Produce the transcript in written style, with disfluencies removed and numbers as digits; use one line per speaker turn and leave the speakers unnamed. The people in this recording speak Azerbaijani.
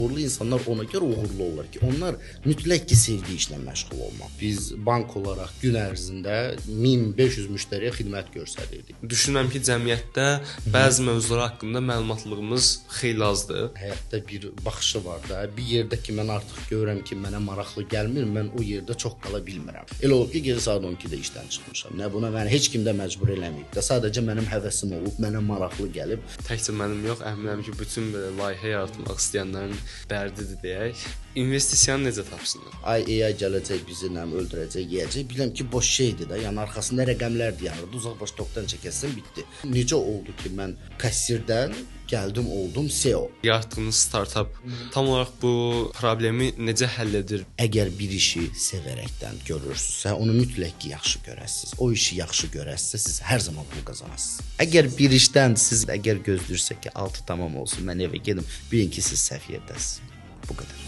Uğurlu insanlar ona görə uğurlu olurlar ki, onlar mütləq ki, sevdiyi işlə məşğul olmalı. Biz bank olaraq gün ərzində 1500 müştəriyə xidmət göstərirdik.
Düşünürəm ki, cəmiyyətdə bəzi mövzular haqqında məlumatlılığımız xeyli azdır.
Həyatda bir baxışı var da. Bir yerdə ki, mən artıq görürəm ki, mənə maraqlı gəlmir, mən o yerdə çox qala bilmirəm. Elə olub ki, gecə saat 12-də işdən çıxmışam. Nə buna məni heç kim də məcbur eləməyib də. Sadəcə mənim həvəsim olub, mənə maraqlı gəlib.
Təkcə mənim yox, əminəm ki, bütün belə layihə yaratmaq istəyənlərin dərdidir deyək. İnvestisiyanı necə tapsınlar?
Ay AI gələcək bizi nəm öldürəcək, yeyəcək. Bilirəm ki, boş şeydir də. Yəni arxasında rəqəmlər dayanır. Uzaq baş topdan çəkəsən bitdi. Necə oldu ki, mən kassirdən gəldim oldum CEO?
Yaratdığınız startap tam olaraq bu problemi necə həll edir?
Əgər bir işi sevərəkdən görürsünüzsə, onu mütləq ki, yaxşı görəsiniz. O işi yaxşı görəsizsə, siz hər zaman pul qazanasınız. Əgər bir işdən siz əgər gözləyirsə ki, 6 tamam olsun, mən evə gedim, bilin ki, siz səhv yerdəsiniz. Bu qədər.